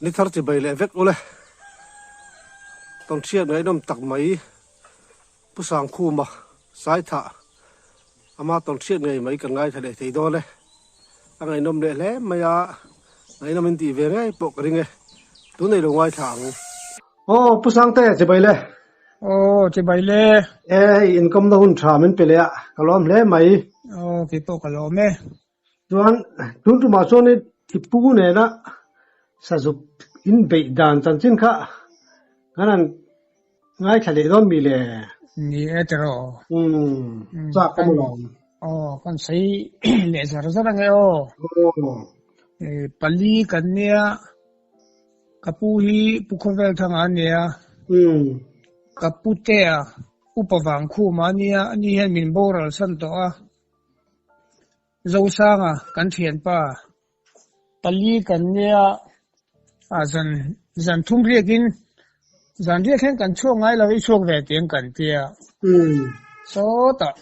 Ni thar chibai leh vek ule. Tawnhriat ngaihnawm tak mai Pu Sangkhuma Saithah ama tawnhriat ngei mai kan ngaithla leh thei dawn e. A ngaihnawm leh hle mai a, ngaihnawm in tih ve ngei pawh ka ring e. Tunei lo ngaithla ang. Aw Pu Sangte chibai le. Aw chibai le. E hei inkawmna hun tha min pe leh a, ka lawm hle mai. Aw keipawh ka lawm e. Chuan tun tumah chuan i pu nena sazuk in beih dan chanchin kha kan han ngaithla leh dawn mi le? Ni e tiraw. Umm chak ka mu lawm. Aw kan sawi leh zar zar ange aw. Aw. Pali kan nia ka pu hi Pu Khawvel Thanga a nia. Umm. Ka pu Tea Upa Vangkhuma a nia ani hian min boral san tawh a. Zosanga kan thianpa pali kan nia a zan zan thum riakin zan riak hian kan chhuak ngai lo i chhuak ve tiang kan tia sawtah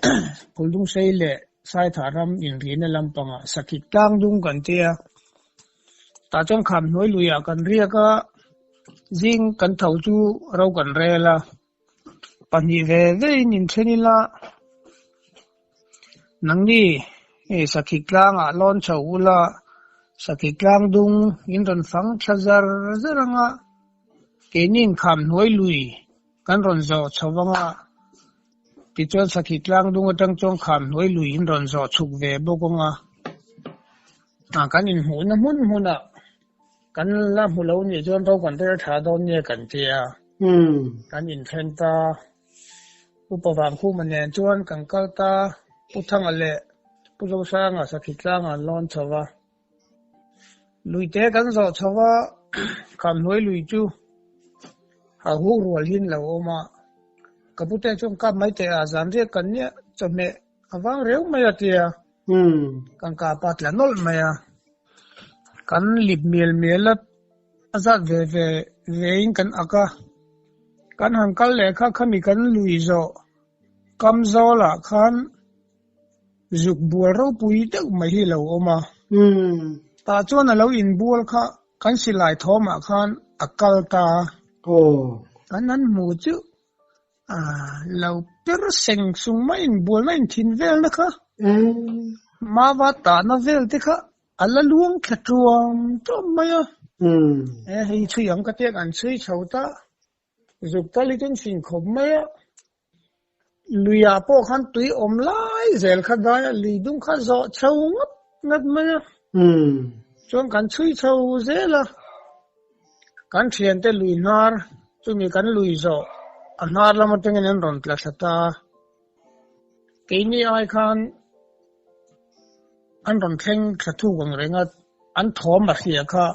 Phuldungsei leh Saithah ram inrihna lampangah Sakhit tlangdung kan tia tah chuan kham hnuai luiah kan riak a zing kan tho chu ro kan rel a. Pahnih ve vein inthen ila nangni hei sakhi tlangah lawn chho ula sakhi tlang dung in rawn fang thla zar zar anga keini inkham hnuai lui kan rawn zawh chho anga tichuan sakhi tlang dung atang chuan kham hnuai lui in rawn zawh chhuk ve bawk anga ah kan inhmuhna hmun hmunah. Kan la hmu lo nih chuan ro kan rel tha dawn nia kan ti a. Kan inthen ta. Upa Vangkhuma nen chuan kan kal ta. Pu Thanga leh Pu Zosanga Sakhi tlangah an lawn chho va. Luite kan zawh chho va, Khamhnuai lui chu hauhuk rual hian lo awm a. Ka pute chuan kap mai teh a, zan riak kan nia chawhmeh a vang reu mai a ti a. Kan kapa tla nawlh mai a. Kan lip mial mial a, a zat ve ve vein kan ak a. Kan han kal leh kha khami kan lui zawh kam zawlah khan zuk bual ropui deuh mai hi a lo awm a. Tah chuan a lo inbual kha kan silai thawmah khan a kal ta a. Kan han hmu chu Lo per seng sung mai in bualna in thin velna kha mava tahna vel te kha a la luang thla tuam tuam mai a. E hei chhui ang ka tia kan chhui chho ta zuk tal hi chuan fing khawp mai a. Luiah pawh khan tui awm lai zel kha dai a lui dung kha zawh chho ngawt ngawt mai a. Chuan kan chhui chho zel a. Kan thiante lui hnar chumi kan lui zawh a hnar lam atangin an rawn tla thla ta. Keini ai khan an rawn thleng thla thuk ang reng a, an thawm a hria kha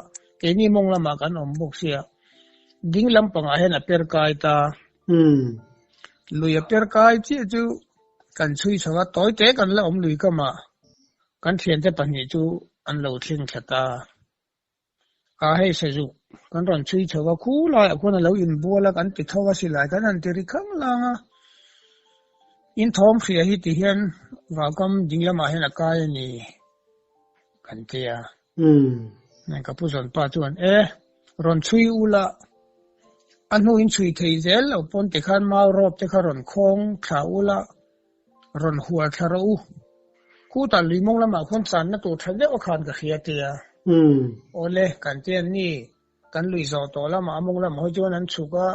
keini mawng lamah kan awm bawk sia. Ding lampangah hian a per kai ta. Lui a per kai chiah chu kan chhui chho a, tawi te kan la awm lui kamah kan thiante pahnih chu an lo thleng thla ta. A hei sazuk kan rawn chhui chho a, khu laiah khuan a lo inbual a, kan ti tho a silai kan han ti ri khang lang a. In thawm hria hi ti hian vaukam ding lamah hian a kai a ni kan ti a. Ka pu zawnpa chuan e rawn chhui ula a hnu in chhui thei zel lo pawn tikhan mau rawp te kha rawn khawng thla ula Rawn hual thla rawh u. Khutah lui mawng lamah khuan channa tur tha deuh a khan ka hria tia. Awle, kan ti an ni. Kan lui zawh tawh lamah a mawng lamah hawi chuan an chhuk a,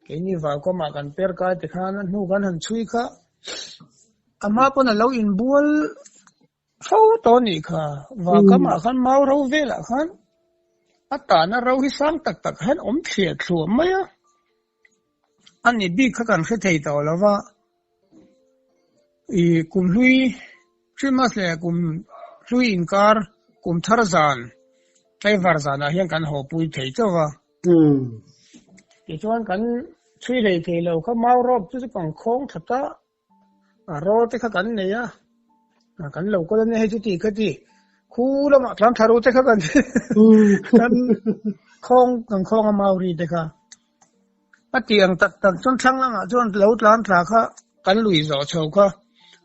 keini Valkawmah kan per kai ti khan a hnu kan han chhui kha. A hma pawn a lo inbual fo tawh a nih kha. Valkamah khan mau ro velah khan a tahna ro hi sang tak tak hian awm thliah thluah mai a. A ni bik kha kan hre thei tawh lo va. I kum hlui Christmas leh kum hlui inkar kum thar zan tlaivar zanah hian kan haw pui thei chauh va. Tichuan kan chhui hlei thei lo kha mau rawp chu chu kan khawng tha ta a rawl te kha kan nei a kan lo kawl a nia hei chu tih kha ti khu lamah tlan thla ru te kha kan kan khawng kan khawng a mau ri te kha. A tih ang tak tak chuan thlang lamah chuan lo tlan thla kha kan lui zawh chho kha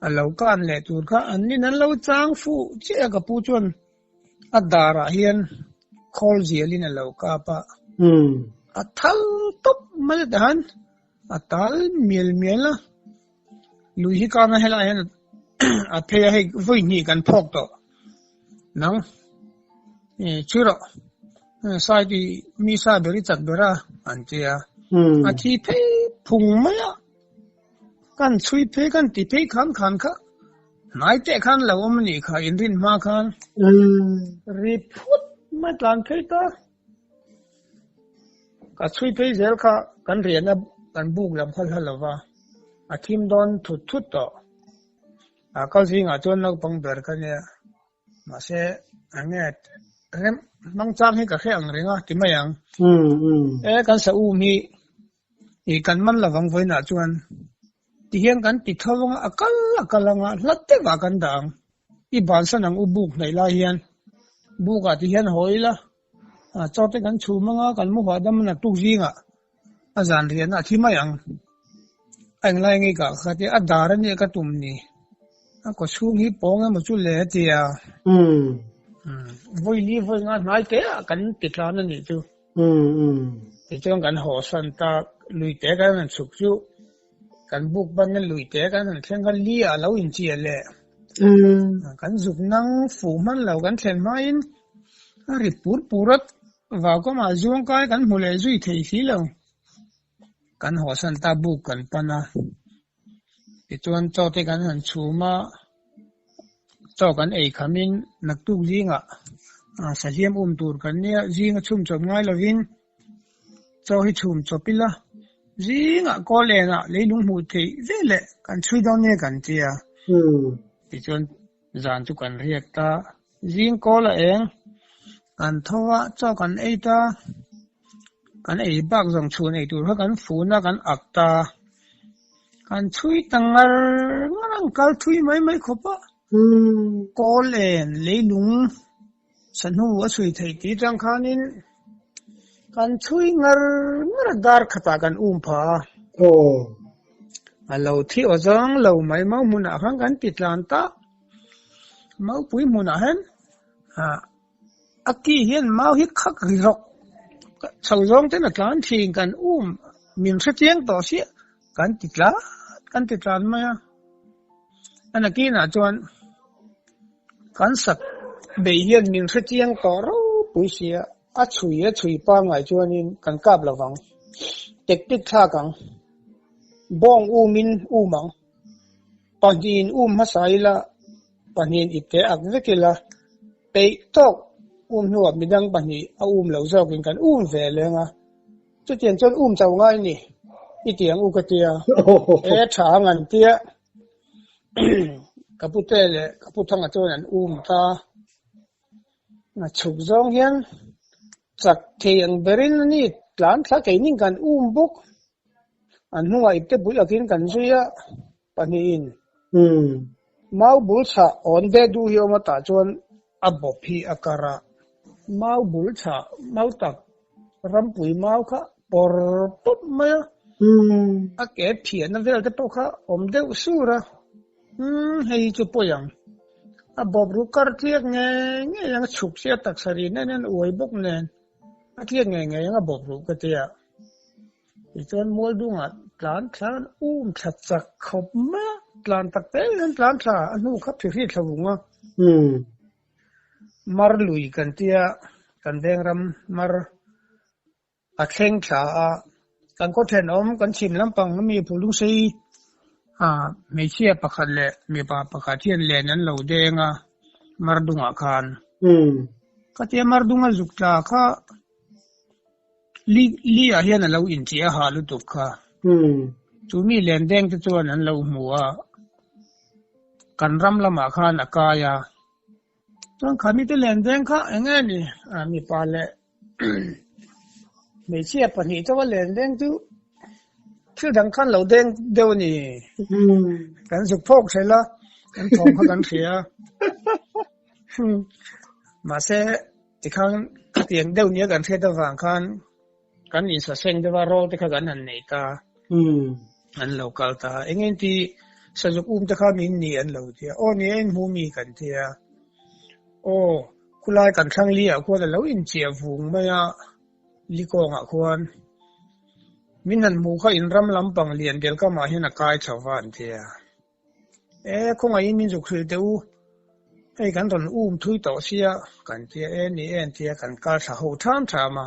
a lo kan leh tur kha an nin an lo chang fuh chiah a ka pu chuan a darah hian Khawl zialin a lo kap a. A thal tawp mai a tihan a tal mial mial a. Lui hi kang a helaiah hian a phei a, hei vawi hnih kan phawk tawh. Nang chhui rawh sai ti mi sa ber i chak ber a an ti a. A thi phei phung mai a. Kan chhui phei kan ti phei khan khan kha hnai teh khan lo awm a nih kha inrin hma khan ri phut mai tlan phei ta. Ka chhui phei zel kha kan riahna kan buk lam kha hla lova a thim dawn thut thut tawh. A kal zingah chuan naupang ber ka nia. Mahse eng nge rem hmang chang hi ka hre ang reng a ti mai ang. E kan sa um hi i kan man lovang vawiinah chuan tihian kan ti tho anga a kal a kal anga hla deuhah kan dah ang. I bansan ang u buk hnaih lai hian bukah tihian haw ila chaw te kan chhum anga kan mu hahdam a naktuk zingah a zan riahna a thi mai ang. A englai ngei kah kha tia a dar ania ka tum ni. A kaw chhung hi pawng emaw chu le a ti a. Vawi li vawi nga hnai te ah kan ti tlan a nih chu. Tichuan kan haw san ta lui te kan han chhuk chu kan buk ban a lui te kan han thleng kha li ah a lo inchiah leh. Kan zuk nang fuh hman lo kan thlen hmain a ri pur pur a vaukamah zuang kai kan hmu leh zui thei si lo. Kan haw san ta buk kan pan a, tichuan chaw te kan han chhum a, chaw kan ei khamin naktuk zingah sahliam um tur kan nia, zinga chhum chawp ngai lovin chaw hi chhum chawp ila, zingah kawl enah leilung hmuh theih veleh kan chhui dawn nia kan ti a, tichuan zan chu kan riak ta, zing kawl a eng kan tho a, chaw kan ei ta. Kan ei bak zawng chhun ei tur kha kan fun a, kan ak ta. Kan chhui ta ngar ngar a, an kal thui mai mai khawp a. Kawl en leilung sahnu a chhui theih tih atang khanin kan chhui ngar ngar a, dar khatah kan um pha a. A lo thi aw zawng lo mai mau hmunah khan kan ti tlan ta. Maupui hmunah hian A ki hian mau hi khak ri rawk chho zawng ten a tlan thin kan um min hrechiang tawh siah kan ti tlat kan ti tlan mai a, a nakinah chuan kan sak bei hian min hrechiang tawh ropui sia a chhui a chhui pangngai chuanin kan kap lovang tactic thlak ang bawng umin um ang pahnihin um hmasa ila pahnihin ipte ak vek ila. Peih tawk um hnuah midang pahnih a um lo zawkin kan um ve leng a, chutiang chuan um chauh ngai ni i ti ang u ka tia, e tha ang an tia, ka pute leh ka pu thanga chuan an um ta, chhuk zawng hian chak thei ang berin a ni tlan thla keinin kan um bawk, an hnungah ipte bul akin kan zui a. Pahnihin, Mau bul chhah awn ve duh hi awm a tah chuan a bawp hi a kar a. Mau bul chhah mau tak rampui mau kha pawr pawp mai a, a ke phiahna vel te pawh kha awm deuh sur a, umm hei hi chu pawi ang. A bawp ru kar tliak ngei ngei ang a chhuk sia taksa ri nen hian uai bawk nen a tliak ngei ngei ang a bawp ru ka tia. Tichuan Mualdungah tlan thlan um thla chak khawp mai a, tlan tak te hian tlan thla a hnu kha phihri thla vung a. Mar lui kan tia kan veng ram mar a thleng thla a, kan khaw thenawm kan chhim lampang ami Phulungsei hmeichhia pakhat leh mipa pakhat hian len an lo deng a Mardungah khan. Khatia Mardunga zuk tla kha Li li ah hian a lo inchih a hah lutuk kha. Chu mi len deng te chuan an lo hmu a, kan ram lamah khan a kai a. Chuan kha mite len deng kha eng nge ni? Mipa leh hmeichhia pahnih chauha len deng chu thil dang khan lo deng deuh a ni. Kan zuk phawk hrelh a, kan thawm kha kan hria a. Mahse. Tikhan khatiang deuh nia kan hriat avang khan kan insaseng deuh a, roll te kha kan han nei ta, an lo kal ta. Eng eng ti sazuk um te kha min ni an lo ti a, aw ni a inhmu mi kan ti a, aw. Khulai kan thlang li ah khuan a lo inchiah vung mai a, li kawngah khuan min han hmuh kha in ram lampang lian bel kamah hian a kai chho va an ti a. E khawngaihin min zuk hrilh teh u, hei kan rawn um thui tawh sia kan tia e ni e an tia kan kal thla ho tham tham a.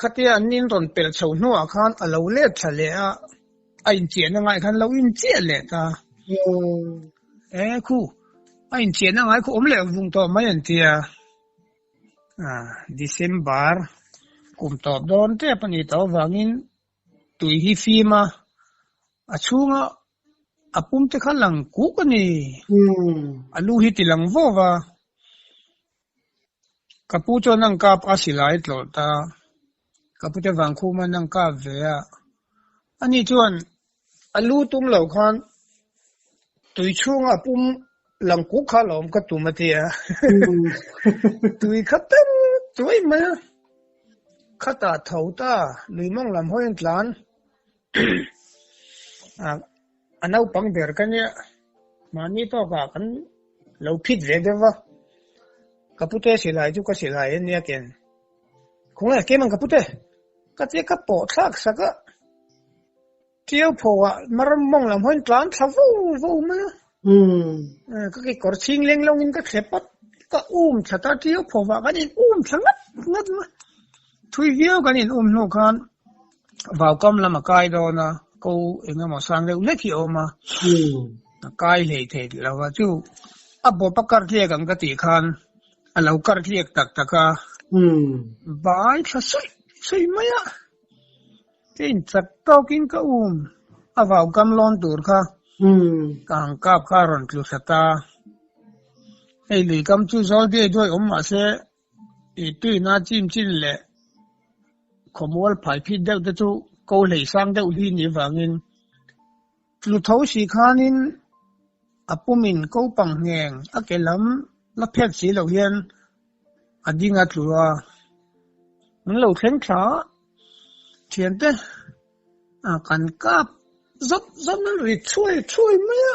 Khatia an in rawn pelh chho hnuah khan a lo let thla leh a. A inchiahna ngai khan lo inchiah leh ta. E khu, a inchiahna ngai khu awm leh vung tawh mai an tia. December kum tawp dawn tep a nih tawh avangin tui hi fim a, a chhunga a pum te kha lang kuk a ni. A lu hi ti lang vawk a. Ka pu chuan an kap a silai tlawlh ta. Ka pute vangkhum an an kap ve a. Ani chuan a lu tum lo khan tui chhunga a pum lang kuk kha a lawm ka tum a ti a. Tui kha per chuai mai a. Khatah tho ta lui mawng lam hawi an tlan. A naupang ber ka nia mahni tawkah kan lo phit ve deuh va. Ka pute silai chu ka silai a nia ken. Khawnge kem ang ka pute? Ka tia ka pawh thlak sak a. Ṭiau phawh ah mar mawng lam hawiin tlan thla vo vo mai a. Ka kekawr chhing leng lawng in ka thlep a, ka um thla ta ṭiau phawh ah kan in um thla ngat ngat mai. Thui viau kan in um hnu khan vaukam lam a kai dawn a, ko eng emaw sang deuh hlek hi a awm a, a kai hlei thei lo a, chu a bawp a kar tliak ang ka tih khan a lo kar tliak tak tak a, bai thla suih suih mai a, kein chak tawkin ka um a vaukam lawn tur kha ka han kap kha a rawn tlu thla ta, hei luikam chu zawl diai duai awm mah se I tuina chim chin leh khawmual phai phit deuh te chu ko hlei sang deuh hi ni vangin tlu tho si khanin a pumin ko pang ngheng a ke lam la phet si lo hian a ding a tlu a, min lo thleng thla a, thiante kan kap zawt zawt nan ri thuai thuai mai a.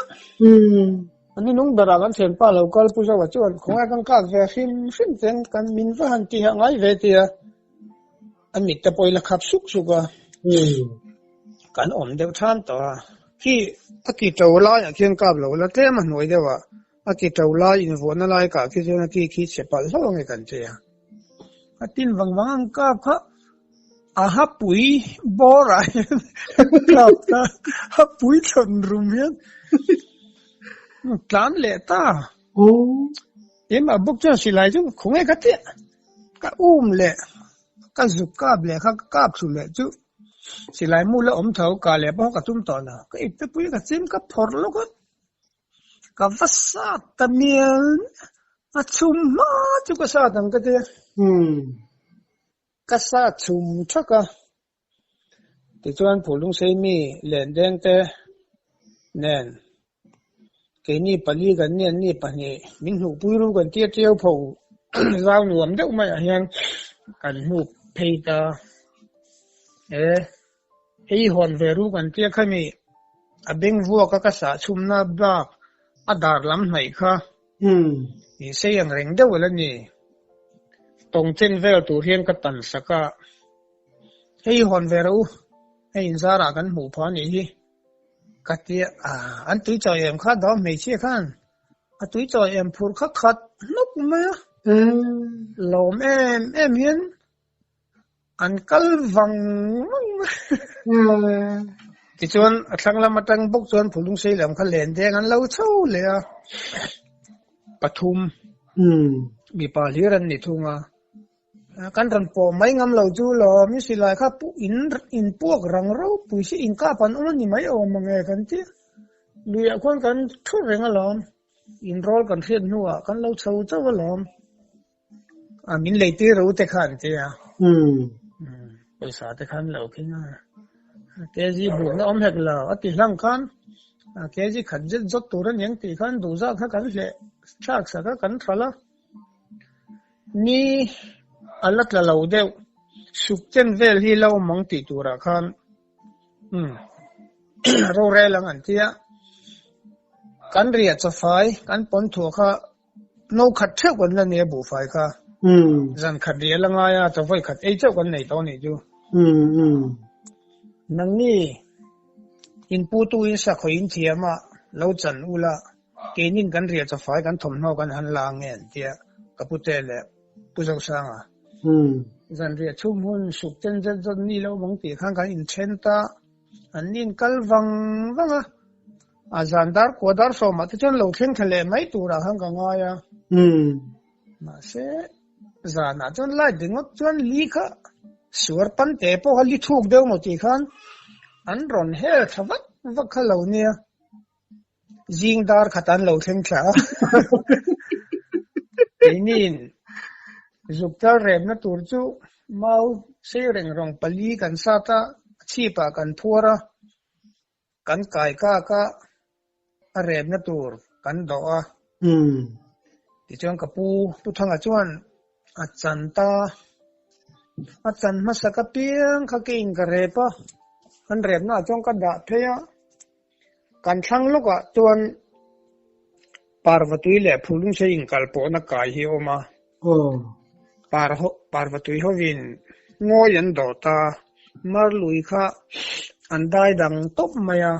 An ni nung berah kan thianpa lo kal pu Zoa chuan khawngaih kan kak ve hrim hrim ten kan min va han ti hah ngai ve tia a mit te pawh i la khap suk suk a. Kan awm deuh than tawh a. Khi a ki to laiah khian kap lo la tlem a hnuai deuh a, a ki to lai invuahna lai kah khi chuan a ki khi chhe palh hlauh ange kan ti a. A tin vang vang ang kap kha a hapui bawr ah hian kap ta hapui thlawn rum hian tlan leh ta. Keimah bawk chuan silai chu khawnge ka tia ka um leh ka zuk kap leh kha ka kap thlu leh chu silai mu la awm tho kah leh pawh ka tum tawh lo ka ipte pui ka chim ka phawrh lawk a. Ka va sat ta mial a chhum hma chu ka sat ang ka tia. Ka sat chhum thak a. Tichuan Phulungsei mi Lendeng te nen keini pali kan ni an ni pahnih min hnuhpui ru kan tia ṭiau pho zau nuam deuh maiah hian kan hnuk phei ta. E. Hei hawn ve ru kan tia khami a beng vuak a ka sah chhumna bak a dar lam hnaih kha i sei ang reng deuh ala ni. Tawng chen vel tur hian ka tan sak a, hei hawn ve rawh u, hei inzarah kan hmuh phah anih hi ka tia a, an tui chawi em kha dawm hmeichhia khan a tui chawi em phur kha khat hnawk mai a, lawm em em hian An kal vang vang mai. Tichuan a thlang lam atang bawk chuan Phulungsei lam kha len deng an lo chho leh a, pathum mipa hlir an ni thung a. Kan rawn pawh mai ngam lo chu lawm i silai kha in in puak rang ropui si inkap an awm a ni mai awm ang e kan ti. Luiah khuan kan thu reng alawm, inrawl kan hriat hnuah kan lo chho chauh alawm. A min lei tir ro te kha an ti a. Pawisa te khan lo khing a. KG bukna awm hek lo. A ti hlang khan KG khat zet zawt tur a niang tih khan duh zat kha kan hleh thlak sak a kan thalh a. Ni a la tla lo deuh. Suk chen vel hi la awm ang tih turah khan rorel ang an ti a. Kan riah chawfai kan pawn thuah kha. No khat theuh kan la nei a buhfai kha. Zan khat riah la ngai a, chaw vawi khat ei chauh kan nei tawh a nih chu. Nangni inputu in sakhaw in thiam a, lo chan ula, keinin kan riah chawfai kan thawmhnaw kan han la ang nge an tia, ka pute leh Pu Zosanga. Zan riah chhum hun suk chen zet zawt ni lo bang tih khan kan inthen ta, an ni in kal vang vang a. A zan dar kua dar sawmah te chuan lo thleng thla leh mai turah khan ka ngai a. Mahse, zanah chuan light ringawt chuan li kha suar pan te pawh kha li thuk deuh maw tih khan an rawn hel thla vak vak kha lo nia. Zing dar khat an lo thleng thla a. Keiniin zukchal remna tur chu mau sei reng rawng pali kan sat a, a chhipah kan phuar a. Kan kai kak a, a remna tur kan dawh a. Tichuan ka pu Pu Thanga chuan a chan ta, a chan hmasa ka piang kha keiin ka rep a, kan repna ah chuan ka dah phei a, kan thlang lawkah chuan Parvatui leh Phulungsei inkalpawhna kai hi a awm a. Parvatui hovin ngawi an dawh ta, Marlui kha an dai dang tawp mai a,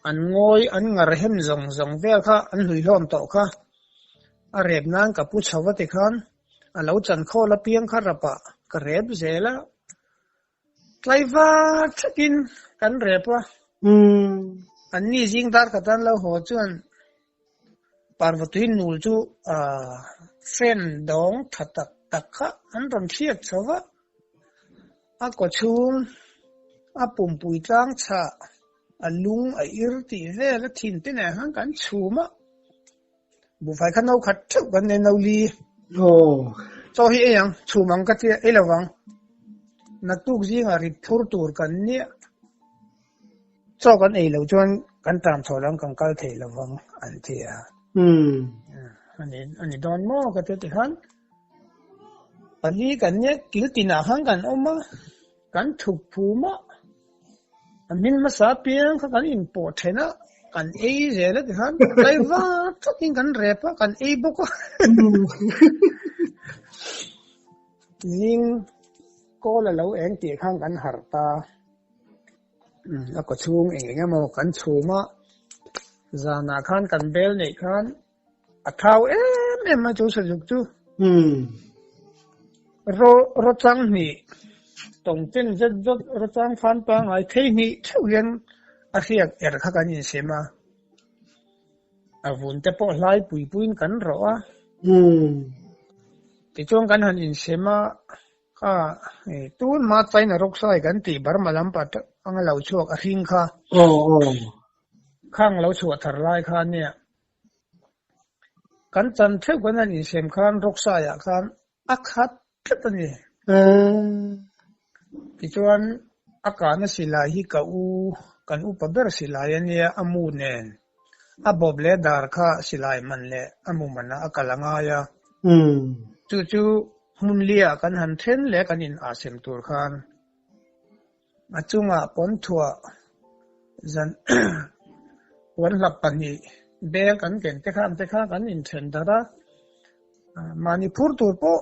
an ngawi an ngar hem zawng zawng vel kha an hlui hlawm tawh kha, a rep nan ka pu chho va tikhan a lo chan khawl apiang kha rapah ka rep zel a, Tlaivar thlakin kan rep a, an ni zing dar khat an lo haw chuan Parvatui nul chu fan dawng tha tak tak kha an rawn thliak chho va, a kawchhung a pumpui tlang chhah a lung a ir tih vel a thin te nen khan kan chhum a. Buhfai kha no khat theuh kan nei no li. Chaw hi ei ang, chhum ang ka tia, ei lovang. Naktuk zingah rit phur tur kan nia. Chaw kan ei loh chuan kan tan chho lam kan kal thei lovang an ti a. Ani ani dawn maw ka tia tikhan pali kan nia kil tinah khan kan awm a, kan thup phum a. A hming hmasa apiang kha kan inpawh then a, kan ei zel a tikhan tlaivar takin kan rep a, kan ei bawk a. Zing kawl a lo eng tih khan kan harh ta. A kaw chhung eng eng emaw kan chhum a, zanah khan kan bel neih khan a thau em em mai chu sazuk chu. Ro ro chang hnih tawng chen zet zawt ro chang fan pangngai thei hnih theuh hian a hriak er kha kan insem a, a vun te pawh hlai pui puiin kan rawh a. Tichuan kan han insem a. Kha tun hma China rawksai kan tih Burma lampa anga lo chhuak a hring kha. Aw aw. Khang lo chhuah thar lai kha nia. Kan chan theuh kan han insem khan rawksai ah khan a khat tlat a ni. Tichuan a kahna silai hi ka u kan upa ber silai a nia a mu nen a bawp leh dar kha silai man leh a mu man ah a kal a ngai a. Chu chu Hmun lia kan han then leh kan in ah sem tur khan a chungah pawnthuah zan puanhlap pahnih bel kan ken te khan te kha kan inthen darh a, mahni phur tur pawh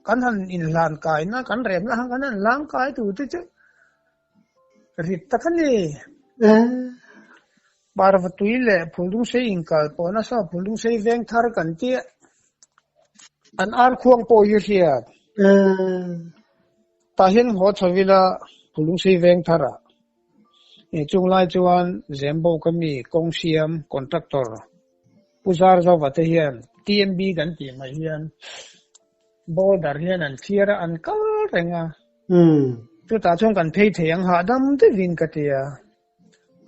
kan han inhlan kaina kan remna khan kan han hlang kai tur te chu rit tak a ni. Parvatui leh Phuldungsei inkal pawh nasa Phuldungsei veng thar kan tia an ar khuang pawh hi hriat. Tah hian haw chho ila Phuldungsei veng tharah chung lai chuan Zembawk ami kawng siam contractor Pu Zarzova te hian TMB kan tih mai hian Boulder hian an thlir a an kal reng a. Chutah chuan kan phei thei ang hahdam deuhin ka ti a.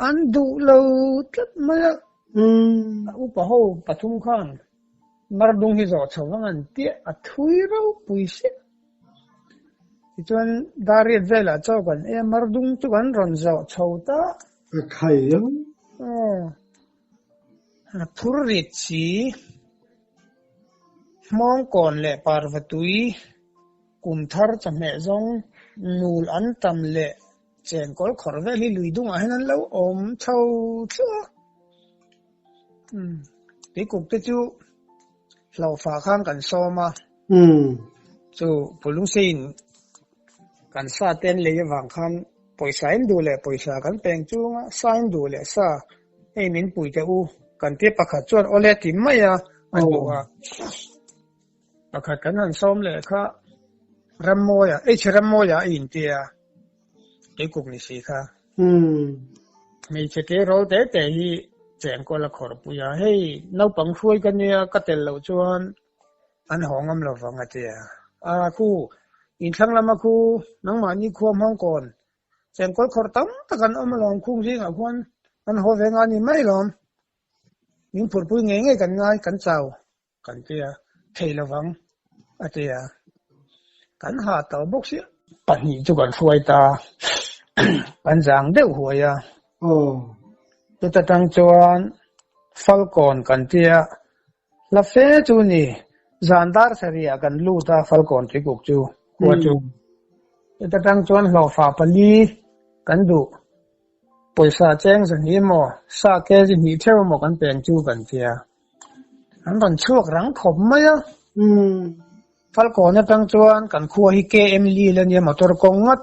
An duh lo tlat mai a. A upa ho pathum khan Mardung hi zawh chho vang an tia a thui ropui sia. Tichuan Dariat velah chaw kan ei a, Mardung chu kan rawn zawh chho ta. A khai ang. Aw. A phur rit si. Hmawngkawn leh Parvatui kum thar chawhmeh zawng nul an tam leh Chenkawl khawr vel hi lui dungah hian an lo awm chho thluah a. Tuikuk te chu hlauhfah khan kan sawm a. Chu Pulungseiin kan sa te an lei avang khan pawisa in duh leh pawisa kan peng chung a, sa in duh leh sa hei min pui teh u kan tia pakhat chuan awle ti mai a a duh a. Pakhat kan han sawm leh kha Rammawia, H Rammawia a intia Tuikuk ni si kha. Hmeichhe tleirawl te te hi chengkawl a khawrhpui a, hei naupang hruai ka nia ka tel loh chuan an haw ngam lo vang a tia. A khu inthlang lama khu nangmahni khua hmangkawn chengkawl khawrh tam tak an awm alawm khung zingah khuan an haw ve nga ni mai lawm. Min phurhpui ngei ngei kan ngai kan chau. Kan ti a, thei lovang a ti a, kan ha tawh bawk sia. Pahnih chu kan hruai ta, kan zang deuh huai a. Chuta tang chuan Falkawn kan ti a, hla fe chu ni, zan dar sarih ah kan lut a Falkawn tuikuk chu, khua chu. Chuta tang chuan hlawhfa pali kan duh, pawisa cheng zahnih emaw, sa kg hnih theuh emaw kan peng chu kan ti a. An rawn chhuak rang khawp mai a. Falkawn atang chuan kan khua hi KM Lil a nia motor kawng ngat.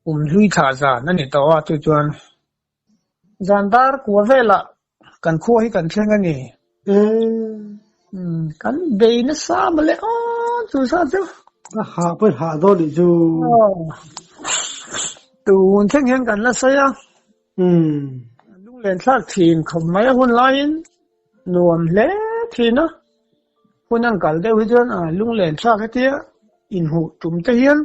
Kum hlui thlah zan a ni tawh a chu chuan zan dar kua velah kan khua hi kan thleng a ni. Kan bei nasa mawle aw chu sa chu. A hah pawh hah dawn nih chu. Tun thleng hian kan la sawi a. Lunglen thlak thin khawp mai a hun laiin nuam hle thin a, hun an kal deuh hi chuan lunglen thlak hetia inhmuh tum te hian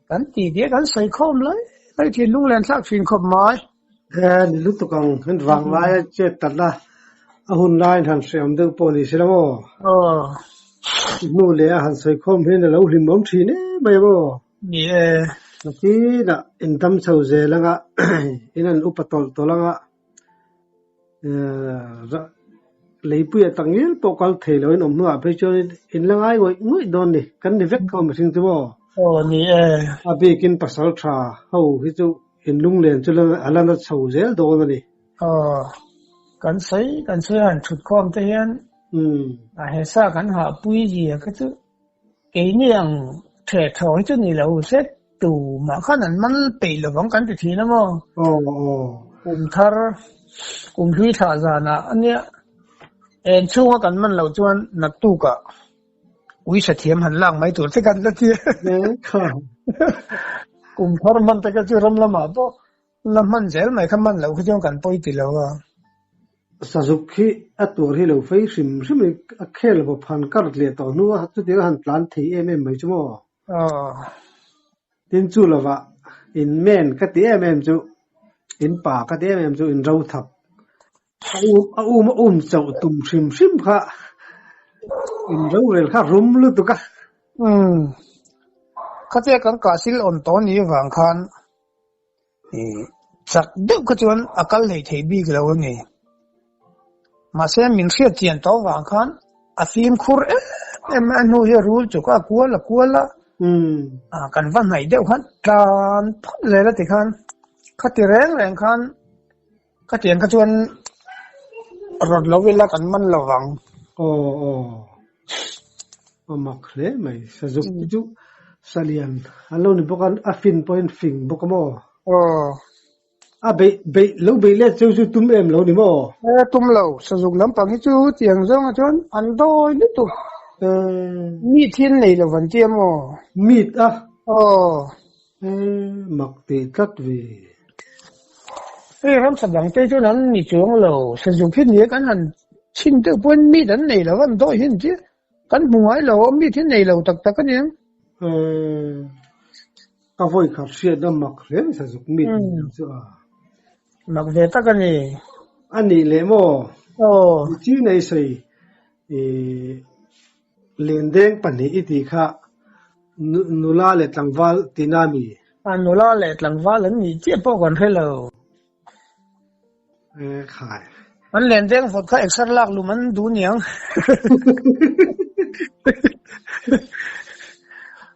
kan ti tia kan sawi khawm lai lai thin lunglen thlak thin khawp mai. He ni lutuk ang hen vang laia chet tat a, a hun laiin han hreawm deuh pawh ni se la maw? Aw. Hnu leh a han sawi khawm hian a lo hlimawm thin em mai a maw? Ni e. Nakinah in dam chho zel anga in an upa tawlh tawlh anga leipuia tak ngial pawh kal thei lo in awm hnuah phei chuan in la ngai ngawih ngawih dawn ni. Kan ni vek kha mihring chu maw? Aw ni e. A bikin pasal tha ho hi chu in lunglen chu a la na chho zel dawn a ni. Aw kan sawi kan sawi han thut khawm te hian a he sa kan hahpui zia kha chu Keini ang theh thaw hi chu ni lo se tumah khan an man peih lovang kan ti thin a maw? Aw aw. Kum thar, kum hlui thlah zanah a nia en chhunga kan man loh chuan naktukah ui sathiam han lak mai tur che kan la ti a. Kum thar man te kha chu ram lamah pawh La hman zel mai kha hman loh khi chuan kan pawi ti lo a. Sazuk hi a tur hi lo fei hrim hrim in a khel bawp han kar leh tawh hnu a, chutiang a han tlan thei em em mai chu maw? Aw. Tin chu lovah in men ka ti em em chu, in pa ka ti em em chu in ro thap a um a um a um chauh tum hrim hrim kha in rorel kha rum lutuk a. Umm. Khatia kan kahsil awn tawh ni avang khan Chak deuh kha chuan a kal hlei thei bik lo a ni. Mahse min hriat chian tawh vang khan a fimkhur em em a hnu hi a rul chuk a, a kual a kual a, kan va hnaih deuh khan tlan phawt zel a ti khan khati reng reng khan khatiang kha chuan rawt lo ila kan man lo vang. Aw aw. A mak hle mai. Sazuk te chu salian an lo ni bawk a, a fin pawhin fing bawk a maw? Aw. A beih beih lo beih let cheu chu tum em lo ni maw? E tum lo. Sazuk lampang hi chu tiang zawnga chuan an dawi lutuk. E. Meat hi an nei lo van tia maw? Meat a? Aw. E mak tih tlat ve. Hei ramsa dang te chuan an ni chuang lo, sazuk hi nia kan han chhin deuh pawhin meat an nei lo a, an dawi hi an tia, kan hmu ngai lo a, meat hi nei lo tak tak a niang. Eee ka vawi khat hriat a mak hle mai sazuk meat nei lo chu a. Mak ve tak a ni. A nih leh maw? Aw. Chi nei sawi ih Lendeng pahnih i tih kha nula leh tlangval tihna a mi? A nula leh tlangval an nih chiah pawh kan hre lo. E khai. An lendeng vawt kha exer lak lum an duh niang.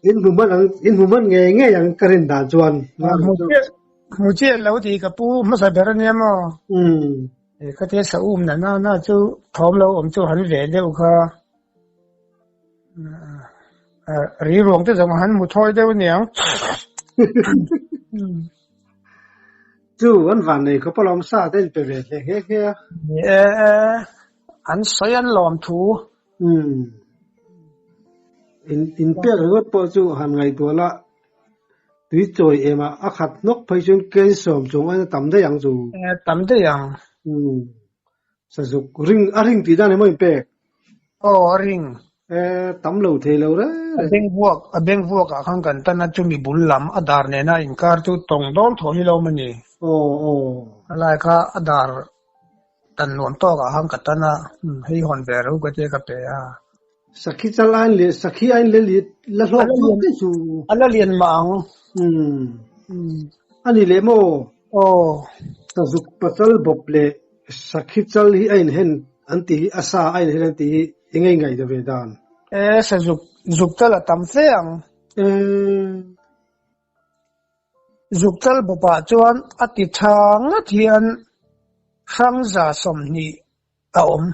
In hmu man ang, in hmu man ngei ngei ang ka rin dan chuan. Hmu chiah, hmu chiah lo tih ka pu hmasa ber ania maw? Umm. Khatia sa um na na na chu thawm lo awm chu han ve deuh kha ri ruang te zawng han hmu thawi deuh aniang. Chu an van nei khawp alawm sa te in pe ve hle nghe nghe a. Ni e, an sawi an lawm thu. Umm. In in pek ringawt pawh chu han ngaihtuah la tui chawi em ah a khat hnawk phei chuan kensawm chung aina tam daih ang chu. Tam daih ang. Umm. Sazuk ring a ring tih dan emaw in pek? Aw a ring. E tam lo thei lo reng reng. A beng vuak a beng vuak ah khan kan tan a chumi bul lam a dar nena inkar chu tawng dawn thaw hi lo awm a ni. Aw aw. A lai kha a dar tan nuam tawk ah khan ka tan a hei hawn ve ro ka tia ka pe a. Sakhi chal ain leh sakhi ain leh la hlawk zawk te chu. A la lian mah ang. Umm. A ni leh maw? Aw. Sazuk pachal bawp leh sakhi chal hi a inhen an tih hi a sa a inhen an tih hi eng nge ngaihna ve dan? E, sazuk zuk chal a tam fe ang. E. Zuk chal bawpah chuan a ti tha ngat hian hrangza 20 a awm.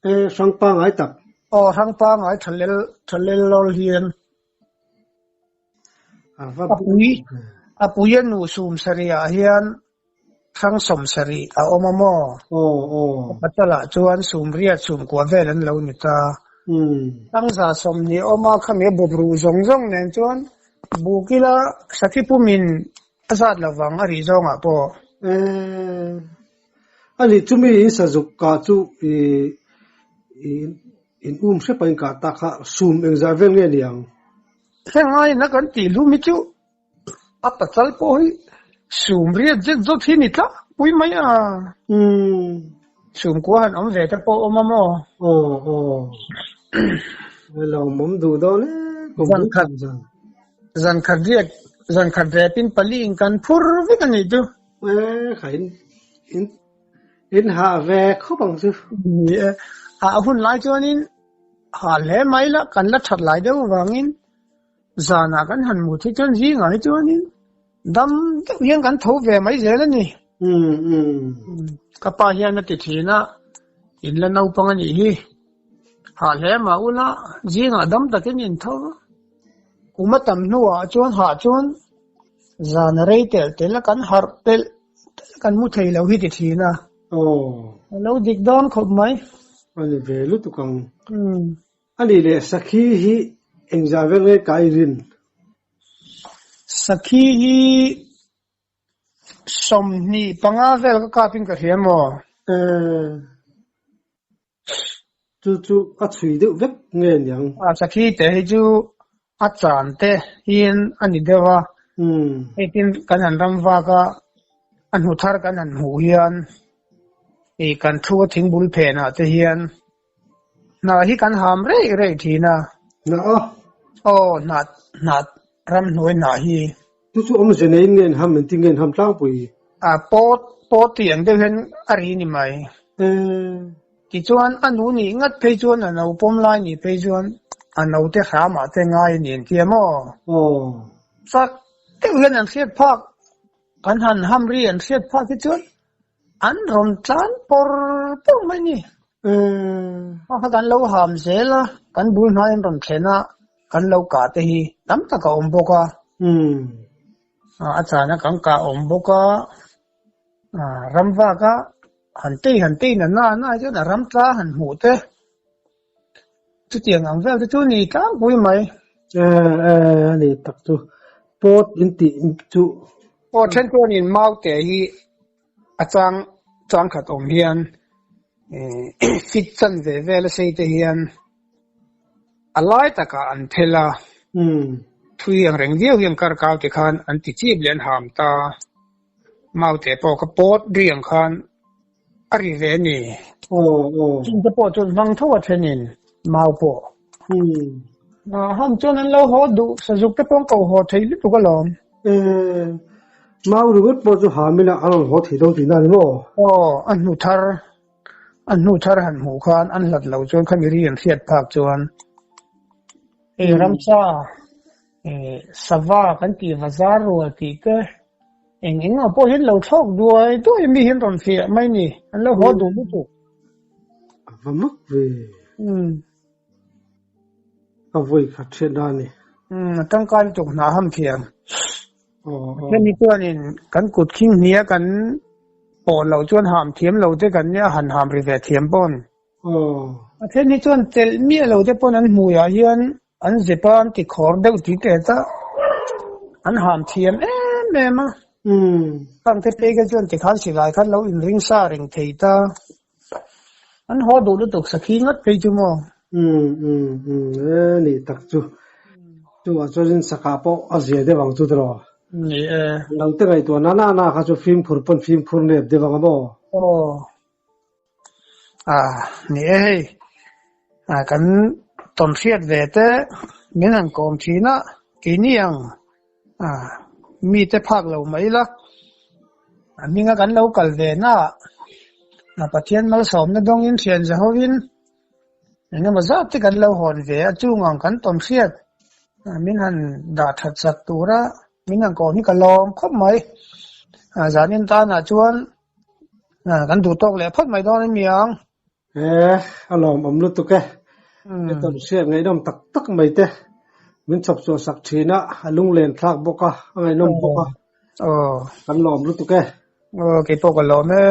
E, hrang pangai tak. Aw, hrang pangai tha lel tha lel lawl hian. A va A pui a pui a nu sum sarih ah hian hrang 70 a awm a maw? Aw, aw. A pachalah chuan sum riat sum kua vel an lo ni ta. Umm. Hrang za 20 awm a, khami a bawp ruh zawng zawng nen chuan bukila sakhi pumin a zat lovang a rih zawngah pawh. E, ani chumi in sazuk kah chu i in um hrep a in kah tak kha sum engzah vel nge niang? Heng aiin a kan tih hlum hi chu a pachal pawh hi sum riat zet zawt hi ni tlak pui mai a. Umm. Sum kua han awm ve te pawh awm a maw? Aw aw. Lawmawm duh dawn e kum Zan khat zan. Zan khat riat zan khat repin pali in kan phur vek a nih chu. E kha in in in hah ve khawp ang chu. Ni e, hah hun lai chuanin hah hle mai la kan la that lai deuh avangin zanah kan han mut hi chuan zingah hi chuanin dam deuh hian kan tho ve mai zel a ni. Umm umm. Ka pa hian a ti thin a, in la naupang a nih hi. Hah hle mah ula zingah dam takin in tho va. Kum a tam hnuah chuan hah chuan zan a rei telh telh a, kan harh telh telh a, kan mu thei lo hi ti thin a. Aw. A lo dik dawn khawp mai. A ni ve lutuk ang. A nih leh sakhi hi engzah vel nge ka i rin? Sakhi hi 25 vel ka kap in ka hria maw? Eh, chu chu a chhui deuh vek nge niang? A sakhi te hi chu a chan te hian a ni deuh a. Umm. Hei tin kan han ram vak a, a hnu thar kan han hmuh hian i kan thu a thingbul phenah te hian Hnah hi kan ham rei rei thin a. Hnah a? Aw, hnah, hnah, ramhnuai hnah hi. Chu chu awmze neiin nge an ham, engtin nge an ham tlangpui? A, pawt, pawt tih ang deuh hian a ri ni mai. E. Tichuan, a nu nih ngat phei chuan a no pawm lai nih phei chuan a note hramah te ngai a ni an ti a maw? Aw. Chak deuh hian an hriat phak, kan han ham ri an hriat phak hi chuan An rawn tlan pawr pawr mai ni. A kha kan lo ham zel a, kan bul hnai an rawn thlen a, kan lo kah te hi tam tak a awm bawk a. A chana kan kah a awm bawk a, ram vak a han tei han tei na na na chuan a ram tla han hmuh te chutiang ang vel te chu ni tlangpui mai. E e a ni tak chu pawt in tih chu. Aw then chuanin mau te hi A chang chang khat awm hian fit chan ve vel a sei te hian a lai takah an phel a, thui ang reng viau hian kar kau te khan an ti chip leh an ham ta, maute pawh kha pawt ri ang khan a ri ve a ni. Chung te pawh chuan hmang tho a thenin mau pawh. Ham chuan an lo haw duh, sazuk te pawh an ko haw thei lutuk alawm. Eh, mau ringawt pawh chu ha mila a rawn haw thei dawn tihna a ni maw? Aw, a hnu thar, a hnu thar han hmuh khan an hlat lo chuan khami ri an hriat phak chuan hei ramsa, eh, sava kan tih vazar rual tih te, Eng eng ah pawh hian lo thlawk duai duai mi hian rawn fiah mai ni. An lo haw duh lutuk. A va mak ve. Ka vawi khat hriat na a ni. A tangkai lutuk hna ham thiam. Hemi chuanin kan kut khing hnia kan pawh loh chuan ham thiam lo te kan nia han ham ri ve thiam pawn. A then hi chuan chelh miah lo te pawn an hmuiah hian an zep a, an ti khawr deuh tih teh ta an ham thiam em em a. Khang te phei kha chuan tikhan silai khan lo inring sa reng thei ta. An haw duh lutuk sakhi ngat phei chu maw? Umm umm umm e nih tak chu. Chuvah chuanin sakah pawh a zia deuh ang chu tiraw? Ni e. Lo te ngaihtuah na na na kha chu fimkhur pawn fimkhur nep deuh ang a maw? Aw. Ah ni e hei. Ah kan tawnhriat ve te min han kawm thin a keini ang ah mite phak lo mai la. A hminga kan lo kal ve na ah Pathian malsawmna dawngin thian zahovin engemaw zat te kan lo hawn ve a chungang kan tawnhriat min han dah that sak tura min han kawm hi ka lawm khawp mai. Ah zanin tanah chuan kan duh tawk leh phawt mai dawn a ni ang. He a lawmawm lutuk e. He tawnhriat ngaihnawm tak tak mai te min chhawp chhuah sak thin a, a lunglen thlak bawk a, a ngaihnawm bawk a. Kan lawm lutuk e. Aw keipawh ka lawm e.